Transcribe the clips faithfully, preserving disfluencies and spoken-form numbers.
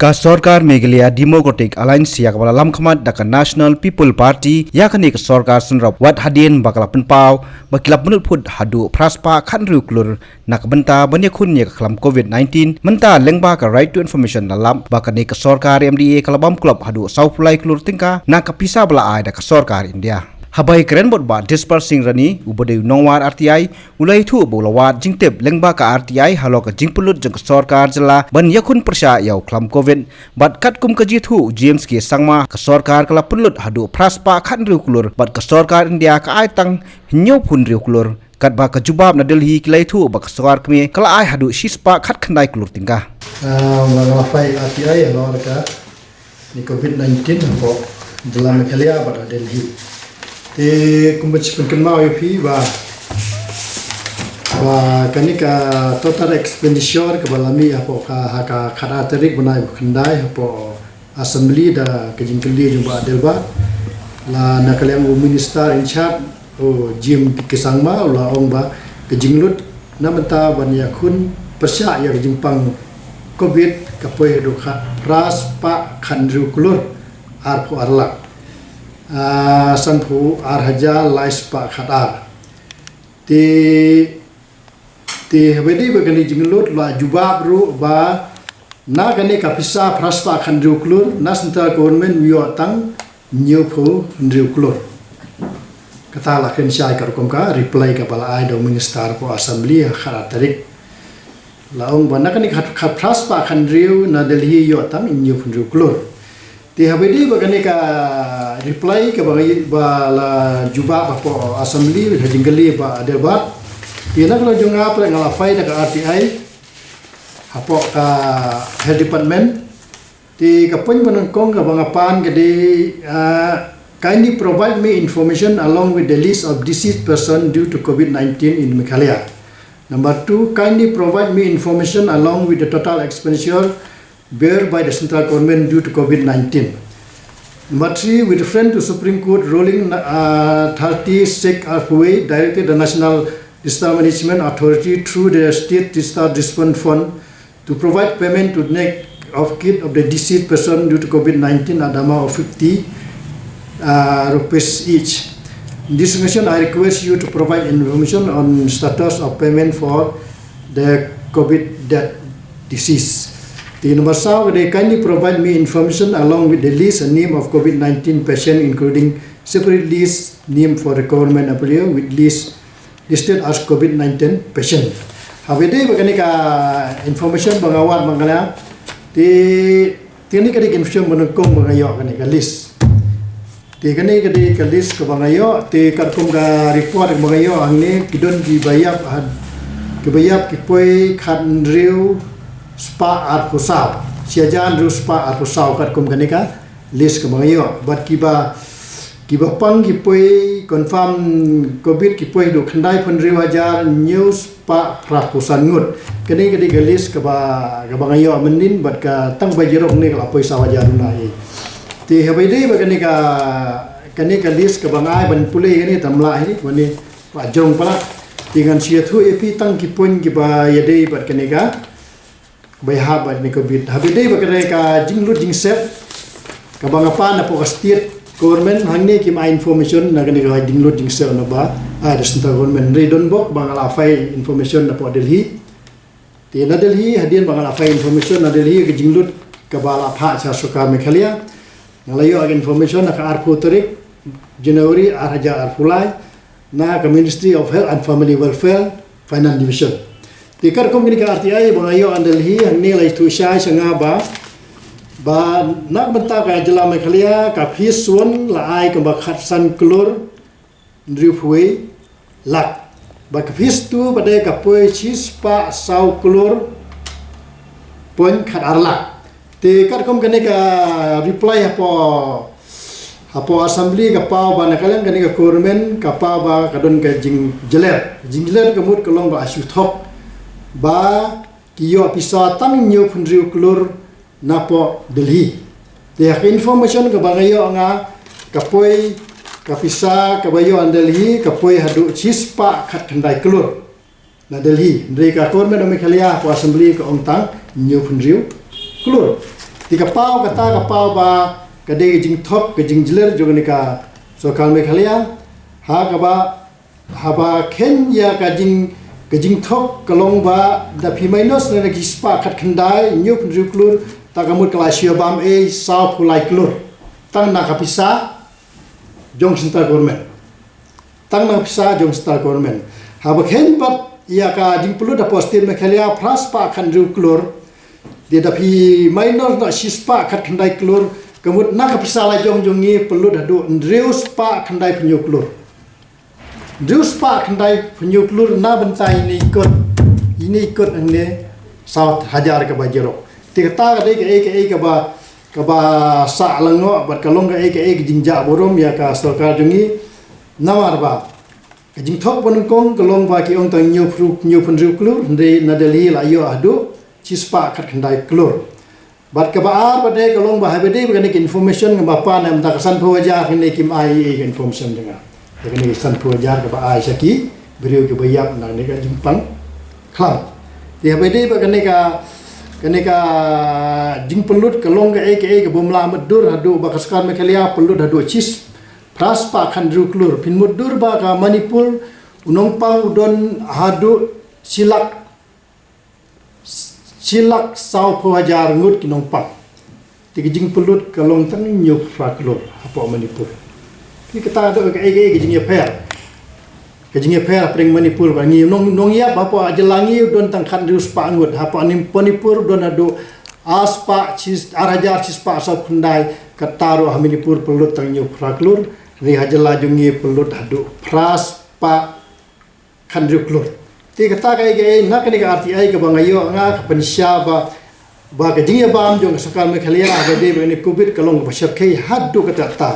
Ka sorkar Meghalaya Democratic Alliance ïa kaba la lam khmat da ka National People Party ïa kane ka sorkar synrop wat hadien ba ka la pynpaw ba ki la pynlut phut haduh phra spah khathynriew klur na ka bynta ban ïakhun ïa ka khlam covid nineteen, mynta lyngba ka Right to Information la lap ba kane ka sorkar M D A ka la bam klop haduh saw phew lai klur tyngka na ka pisa ba la ai da ka sorkar India. Haba ïakren bad u Bah Dispar Singh Rani, uba dei u nongwad R T I, u la ïathuh ba u la wad jingtip lyngba ka R T I halor ka jingpynlut jong ka sorkar jylla ban ïakhun pyrshah ïa u khlam covid. Bad katkum ka jingïathuh u James K Sangma, ka sorkar ka la pynlut haduh phra spah khathynriew klur bad ka sorkar India ka ai tang hynñiew phew hynriew klur. Katba ka jubab na Delhi ki la ïathuh ba ka sorkar kmie ka la ai haduh shi spah khatkhyndai klur tyngka. Ah, nga la phai R T I halor ka ni covid nineteen hapoh jylla Meghalaya bad ha Delhi. Te kumba shu pynkynmaw ïa phi ba, ba kane ka total expenditure kaba la mih hapoh ka, ha ka khatar tarik bnai ba khyndai hapoh Assembly da ka jingkylli jong Bah Adelbert, la na ka liang u Minister in charge, u James K Sangma, u la ong ba ka jinglut na bynta ban ïakhun pyrshah ïa ka jingpang covid ka poi haduh khat phra spah khathynriew klur arphew ar lak, ah, sanphew ar hajar lai spah khatar. Te, te haba ïadei bad kane ka jinglut la jubab ruh ba na kane ka pisa phra spah khathynriew klur na central government u ïoh tang hynñiew phew hynriew klur. Kata la kren shai ka rukom ka reply kaba la ai da u Minister hapoh Assembly ha khatar tarik. La ong ba na kane ka khat, khat phra spah khathynriew na Delhi ïoh tang hynñiew phew hynriew klur. Te haba ïadei bad kane ka reply kaba ngi, ba la jubab hapoh Assembly ha jingkylli Bah Adelbert. Te na ka liang jong nga pat nga la phai da ka R T I hapoh ka Health Department. Te ka point ba nyngkong kaba nga pan ka dei, ah, kindly provide me information along with the list of deceased person due to covid nineteen in Meghalaya. Number two, kindly provide me information along with the total expenditure bear by the central government due to covid nineteen. Number three, with reference to Supreme Court ruling, uh, thirty-six R four A directed the National Disaster Management Authority through the State Disaster Response Fund to provide payment to next of kin of the deceased person due to covid nineteen at the amount of fifty, uh, rupees each. In this connection, I request you to provide information on status of payment for the covid death deceased. The number saw, they kindly provide me information along with the list and name of covid nineteen patient, including separate list name for the government employee with list listed as covid nineteen patient. Haba ïadei bad kane ka information ba nga wad ba nga la, te, te kane ka dei ka information ba nyngkong ba nga ïoh, kane ka list. Te kane ka dei ka list kaba nga ïoh, te katkum ka report ba nga ïoh hangne ki don kiba ïap, ha, kiba ïap ki poi khathynriew spah arphew saw. Shi hajar hynriew spah arphew saw katkum kane ka list kaba nga ïoh. Bad kiba, kiba pang ki poi confirm covid ki poi haduh khyndai phew hynriew hajar hynñiew spah phra phew san ngut. Kane ka dei ka list kaba, kaba nga ïoh mynnin bad ka tang ba jrong ne ka la poi saw hajar ruh na ei. Te haba ïadei bad kane ka, kane ka list kaba nga ai ban pule kane tam lah hi, wan ne ba jrong palat. Te ngan shu ïathuh ïa phi tang ki point kiba ïadei bad kane ka, ba ïahap bad kane ka covid. Haba ïadei bad kane ka jinglut jingset kaba nga pan hapoh ka state government, hangne kim ai information na kane ka jinglut jingset na ba ai da central government. Hynrei don bok ba nga la phai information napoh Delhi. Te na Delhi, hadien ba nga la phai information na Delhi, ka jinglut kaba la phah sha sorkar Meghalaya, nga la ïoh ka information ha ka arphew tarik January ar hajar arphew lai na ka Ministry of Health and Family Welfare, Finance Division. Te katkum kane ka R T I ba nga ïoh na Delhi, hangne la ïathuh shai sha nga ba, ba na ka bynta ka jylla Meghalaya ka fees wan la ai kumba khatsan klur hynriewphew lak. Bad ka fees tu pat ka poi shispah saw klur point khatar lak. Te katkum kane ka reply hapoh, hapoh assembly ka paw ba na ka liang kane ka government ka paw ba ka don ka jingjler. Jingjler ka mut ka long ba shu thok ba ki ïoh pisa tang hynñiewphew hynriew klur napoh Delhi. Te ha ka information kaba nga ïoh nga, ka poi ka pisa kaba ïoh na Delhi ka poi haduh shispah khatkhyndai klur na Delhi. Hynrei ka government of Meghalaya hapoh assembly ka ong tang hynñiewphew hynriew klur. Te ka paw kata ka paw ba ka dei ka jingthok ka jingjler jong kane ka sorkar Meghalaya. Ha kaba haba khein ïa ka jing ka jingthok ka long ba da phi minus na ki spah khatkhyndai hynñiewphew hynriew klur, ta ka mut ka la shu bam ei sawphew lai klur. Tang na ka pisa jong central government. Tang na pisa jong central government. Haba khein pat ïa ka jingpynlut hapoh state Meghalaya phra spah khathynriew klur. Te da phi minus na shi spah khatkhyndai klur, ka mut na ka pisa la jong jong ngi pynlut haduh hynriew spah khyndaiphew hynñiew klur. Hynriew spah khyndaiphew hynñiew klur na bynta ine i kot, ine i kot hangne saw hajar kaba jyrok. Te kata ka dei kaei kaei kaba kaba sah lyngngoh bad ka long kaei kaei ka jingjah burom ïa ka sorkar jong ngi. Namar ba ka jingthok ba nyngkong ka long ba ki ong tang hynñiewphew hynñiewphew hynriew klur, hynrei na Delhi la ïoh haduh shi spah khatkhyndai klur. Bad kaba ar ba dei ka long ba haba dei ba kane ka information kaba pan em da ka sanphew hajar kane kim ai ei ka information jong nga. Te kane ka sanphew hajar kaba ai sha ki briew kiba ïap na kane ka jingpang khlam. Te haba dei ba kane ka kane ka jingpynlut ka long kaei kaei ka bym lah mutdur haduh ba ka sorkar Meghalaya pynlut haduh shi phra spah khathynriew klur. Phin mutdur ba ka Manipur u nongpang u don haduh shi lak shi lak sawphew hajar ngut ki nongpang. Te ka jingpynlut ka long tang hynñiewphew phra klur hapoh Manipur. Te kata ka dei kaei kaei ka jingïapher. Ka jingïapher hapdeng Manipur ba ngi nong nongïap hapoh jylla ngi u don tang khathynriew spah ngut, hapoh Manipur u don haduh ar spah shi ar hajar shi spah sawphew khyndai. Kata ruh ha Manipur pynlut tang hynñiewphew phra klur. Hynrei ha jylla jong ngi pynlut haduh phra spah khathynriew klur. Te kata kaei kaei na kane ka R T I kaba nga ïoh nga ka pynshisha ba ba ka jingïabam jong ka sorkar Meghalaya haba dei ba kane covid ka long kaba shyrkhei haduh katta katta.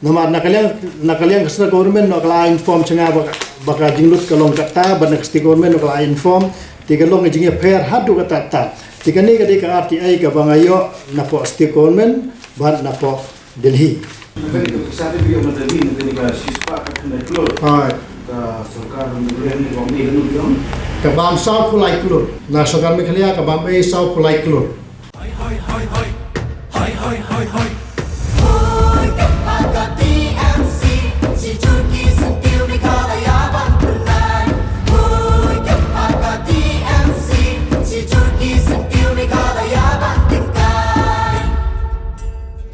Namar na ka liang na ka liang ka central government noh ka la inform sha nga ba ka ba ka jinglut ka long katta, bad na ka state government noh ka la inform. Te ka long ka jingïapher haduh katta katta. Te kane ka dei ka R T I kaba nga ïoh napoh state government bad napoh Delhi. Kane ka pisa te phi ïoh na Delhi na kane ka shi spah khatkhyndai klur. Hooid. Ka sorkar Meghalaya ne ka bam ei kano phi ong? Ka bam sawphew lai klur. Na sorkar Meghalaya ka bam ei sawphew lai klur.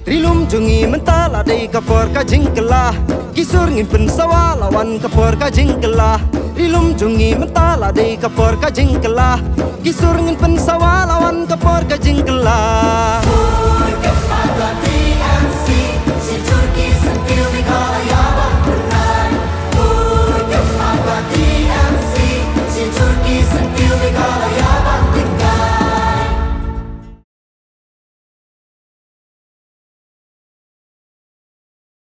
Ri lum jong ngi mynta la dei ka por ka jingkylla. Ki sur ngin pynsawa la wan ka por ka jingkylla. Ri lum jong ngi mynta la dei ka por ka jingkylla. Ki sur ngin pynsawa la wan ka por ka jingkylla.